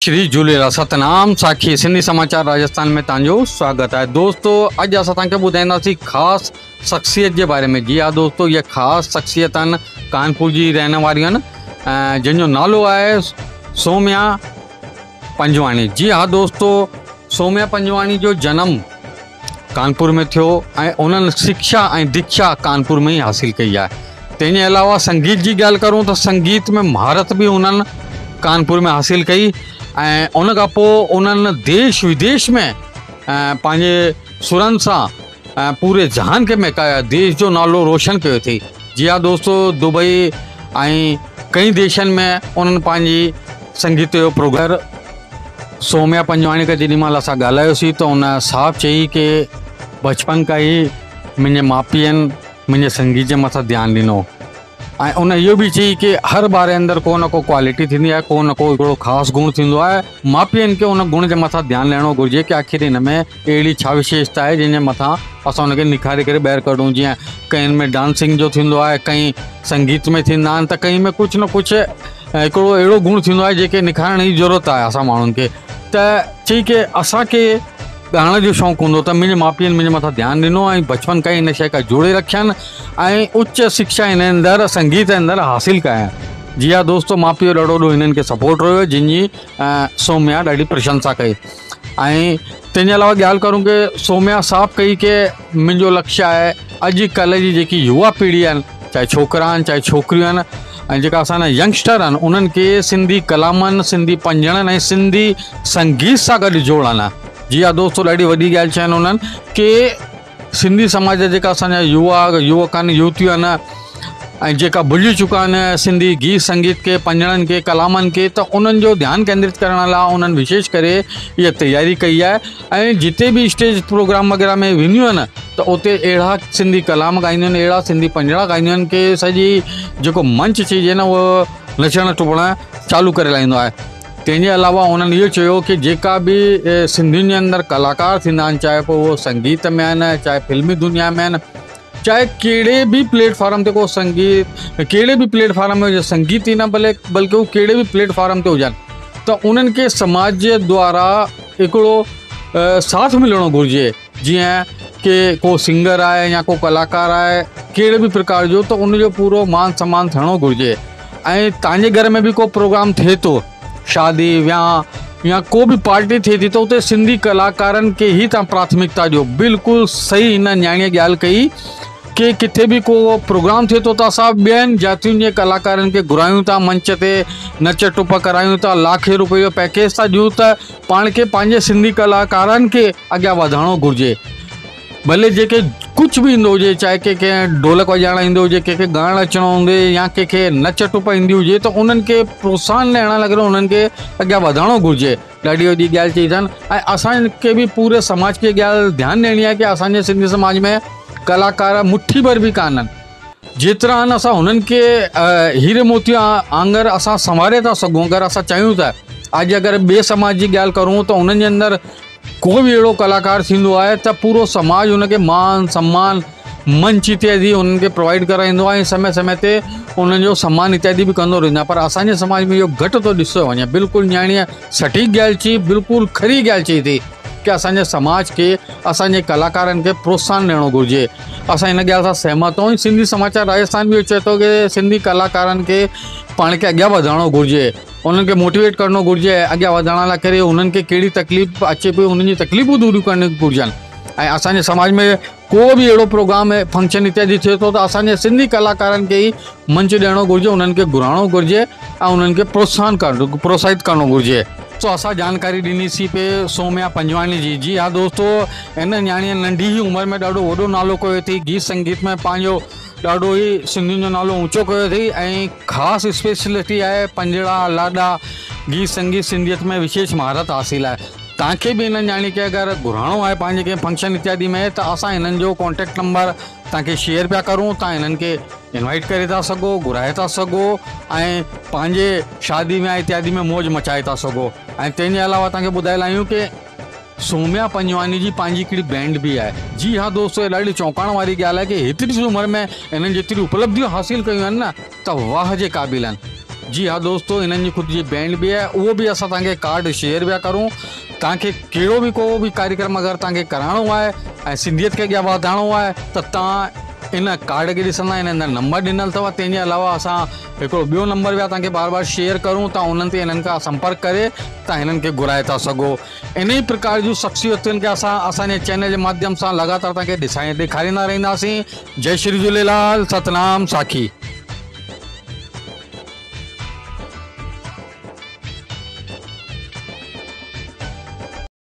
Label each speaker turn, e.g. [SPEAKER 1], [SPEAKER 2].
[SPEAKER 1] شري جهوليلال ستنام ساکي سنڌي سماچار راجستان ۾ توهان جو سواگت آهي دوستو اڄ اسان توهان کي ٻڌائينداسين خاص شخصيت جي باري ۾ جي ها دوستو هي خاص شخصيت آهن ڪانپور جي رهڻ واريون آهن جن جو نالو آهي سوميا پنجواڻي جي ها دوستو سوميا پنجواڻي جو جنم ڪانپور ۾ ٿيو ۽ انهن شڪشا ۽ ديڪشا ڪانپور ۾ ئي حاصل ڪئي آهي. تنهن جي علاوه سنگيت جي ڳالهه ڪرون ته سنگيت ۾ مهارت به انهن ڪانپور ۾ حاصل ڪئي ۽ ان کان پوء انهن ديش وديش ۾ پنهنجي سرن سان پوري جهان کي مهڪايو آهي ديش جو نالو روشن ڪيو اٿئي جي ها دوستو دبئي ۽ ڪئي ديشن ۾ انهن پنهنجي سنگيت جو پروگرام سوميا پنجواڻي کان جيڏي مهل اسان ڳالهايوسين ته ان صاف چئي ڪي بچپن کان ئي منهنجي ماء پيئن منهنجي سنگيت جي مٿان ڌيان ڏنو ۽ ان اهو به چئي ڪي هر ٻار اندر ڪو نه ڪو ڪوالٽي ٿيندي آهي ڪو نه ڪو هڪڙو خاص گڻ ٿيندو آهي ماء پيئن کي ان گڻ جي مٿان ڌيان ڏيڻو گهرجي ڪي آخر هن ۾ اهڙي ڇا وشيشتا آهي جنهن جي مٿان اسان ان کي نکاري ڪري ٻاهر ڪڍون جيئن ڪنهن ۾ ڊانسنگ جو ٿيندو آهي ڪئين سنگيت ۾ ٿيندا آهن ته ڪنهن ۾ ڪجهه نه ڪجهه ۽ هڪڙو اهڙو گڻ ٿيندو آهي جيڪي نکارڻ جي ضرورت آهي اسان ماڻهن کي ته چئي ڪي اسان کي ڳائڻ جو شوق هوندو ته منهنجي ماء پيء منهنجي مٿان ڌيان ڏنو ۽ بچپن کان ئي هن شيء کان جوڙي رکيا آهن ۽ اچ شڪشا هن اندر سنگيت اندر حاصل ڪيا جي ها دوستو ماء پيء ڏاڍو وڏو هنن کي سپورٽ رهيو جن جي سوميا ڏاڍي پرشنسا ڪئي ۽ تنهن جي علاوه ڳالهه ڪرون ڪي سوميا صاف ڪئي ڪي منهنجو لڪشيه آهي اڄ ڪلهه جي جيڪي يوا پيڙهي آهن چاهي ڇوڪرا آهن چاهي ڇوڪريون آهن ۽ جيڪا اسان جا ينگسٽر آهن انهن کي سنڌي ڪلامن سنڌي پنجڙن ۽ سنڌي سنگيت سان گڏ جوڙڻ آهي جي ها دوستو ڏاڍي وڏي ڳالهه چين انهن ڪي سنڌي سماج جا جيڪا اسان جا يوا يوڪ آهن يوتيون آهن ۽ جيڪا ڀلجي چڪا آهن سنڌي گيت سنگيت کي پنجڙن کي ڪلامن کي ته انهن جو ڌيان ڪيندرت ڪرڻ لاء انهن وشيش ڪري اها تياري ڪئي آهي ۽ جتي به اسٽيج پروگرام وغيره ۾ وينديون آهن ته اتي اهڙا سنڌي ڪلام ڳائينديون آهن اهڙا سنڌي پنجڙا ڳائينديون آهن ڪي سڄي جيڪو منچ چئجي نه اهو نچڻ ٽپڻ چالو ڪري لاهيندو آهي تنهن جي علاوه انهن اهو چيو ڪي جيڪا به سنڌين جي اندر ڪلاڪار ٿيندا آهن چاهي پوء اهو سنگيت ۾ آهن چاهي فلمي دنيا ۾ آهن چاهي ڪهڙي به پليٽ فارم تي ڪو سنگيت ڪهڙي به پليٽ فارم ۾ هجي سنگيت ئي نه ڀلي بلڪه هو ڪهڙي به پليٽ فارم تي هجن ته انهن کي سماج جي دوارا هڪڙو ساٿ ملڻو گهرجي جيئن ڪي ڪو سنگر آهي يا ڪو ڪلاڪار آهي ڪهڙي به پرڪار جو ته ان جو پورو مان سمان ٿيڻو گهرجي ۽ توهان جي گهر ۾ به ڪو پروگرام ٿئي ٿو شادي ويانهه يا ڪو به پارٽي ٿئي ٿي ته اتي سنڌي ڪلاڪارن کي ئي توهان پراٿمڪتا ڏيو بلڪل صحيح هن نياڻيء ڳالهه ڪئي ڪي ڪٿي به ڪو پروگرام ٿئي ٿو ته اسان ٻين جاتين جي ڪلاڪارن کي گهرايون ٿا منچ تي نچ ٽپ ڪرايون ٿا لاکين روپئي جو پيڪيج ٿا ڏيون ته پاڻ کي پنهنجي سنڌي ڪلاڪارن کي اڳيان وڌائڻو گهرجي ڀلي جيڪي ڪجهه به ايندو هجي چاهي ڪنهن کي ڍولڪ وڄائڻ ايندو هجي ڪنهن کي ڳائڻ اچڻو هوندي يا ڪنهن کي نچ ٽپ ايندي هجي ته انهن کي پروتساهن ڏيڻ لاء انهن کي اڳيان وڌائڻو گهرجي ڏاڍي وڏي ڳالهه چئي اٿن ۽ اسان کي به پوري سماج کي ڳالهه ڌيان ڏيڻي آهي ڪي اسان جي سنڌي سماج ۾ ڪلاڪار مٺي ڀر به ڪانهن جيترا آهن اسان هنن کي هيري موتي آنگر اسان سنواري ٿا سگهون اگر اسان چاهيون ته اڄ اگر ٻئي سماج جي ڳالهه ڪرون ته انهن جي اندر ڪو به اهڙو ڪلاڪار ٿيندو آهي ته پورو سماج ان کي مان سمان منچ اتيادي انهن کي پرووائيڊ ڪرائيندو آهي ۽ سمي سمي تي انهن جو سمان اتيادي به ڪندو رهندو آهي پر اسانجي سماج ۾ اهو گهٽ ٿو ڏسيو وڃي بلڪل نياڻيء سٽيڪ ڳالهه چئي بلڪل کري ڳالهه چئي ٿي ڪي اسان جي سماج کي اسان جي ڪلاڪارن کي پروتساهن ڏيڻو گهرجي اسان هن ڳالهه سان سهمت آهيون سنڌي سماچار راجسٿان به اهو چئي ٿو ڪي سنڌي ڪلاڪارن کي پاڻ کي اڳيان وڌائڻو گهرجي انهن کي موٽيويٽ ڪرڻو گهرجي اڳيان وڌائڻ لاء ڪري انهن کي ڪهڙي تڪليف اچي پئي انهن جي تڪليفون دور ڪرڻ گهرجن ۽ اسان جي سماج ۾ ڪو به اهڙو پروگرام فنڪشن اتيادي ٿئي ٿو ته اسان جي سنڌي ڪلاڪارن کي ئي منچ ڏيڻو گهرجي انهن کي گهرائڻو گهرجي ۽ انهن کي پروتساهن ڪرڻ پروتساهت ڪرڻو گهرجي. سو اسان جانڪاري ڏني سي پي سوميا پنجواڻي جي جي ها دوستو هن نياڻيء ننڍي ئي عمر ۾ ڏاڍو وڏو نالو ڪيو اٿئي گيت سنگيت ۾ پنهنجو ڏاڍو ئي سنڌين جو نالو اونچو ڪيو اٿئي ۽ خاص اسپيشلٽي آهي پنجڙا لاڏا گيت سنگيت سنڌيت ۾ وشيش مهارت حاصل آهي توهان کي به هن نياڻي کي اگر گهرائڻو آهي پنهنجي ڪنهن فنڪشن اتيادي ۾ ته اسان هنن جو ڪانٽيڪٽ نمبر توهان کي شيئر پيا ڪرون توهان هنن کي انوائيٽ ڪري ٿا سگهو گهرائي ٿا سگهو ۽ پنهنجي شادي ويانهه اتيادي ۾ موج مچائي ٿا سگهو ۽ تنهن جي علاوه توهان کي ٻڌائي لاهيون ڪي سوميا پنجواڻي جي پنهنجي هڪڙي بينڊ به آهي جي ها دوستو هي ڏاڍي چونڪائڻ واري ڳالهه آهي ڪي هيتري سي عمر ۾ هنن جيتريون اپلبڌيون حاصل ڪيون آهن نه ته واهه جي قابل آهن. جي ها دوستو هنن جي خود جي بينڊ به آهي اهو به اسان توهان کي ڪارڊ شيئر پيا ڪرون توهان کي ڪهڙو به ڪو به ڪاريڪرم اگر توهان کي ڪرائڻو آهي ۽ سنڌيت کي اڳيان وڌائڻو آهي ته توهان ان ڪارڊ کي ڏسندا ان اندر نمبر ڏنل اٿو تنهن جي علاوه اسان هڪڙو ٻيو نمبر به توهان کي بار بار شيئر ڪرون ٿا انهن تي انهن کان سمپرڪ ڪري توهان هنن کي گهرائي ٿا سگهو ان ئي پرڪار جون شخصيتن کي اسان اسان جي چينل جي ماڌيم سان لڳاتار توهان کي ڏسائي ڏيکاريندا رهنداسين جئي شري جهوليلال ستنام ساکي.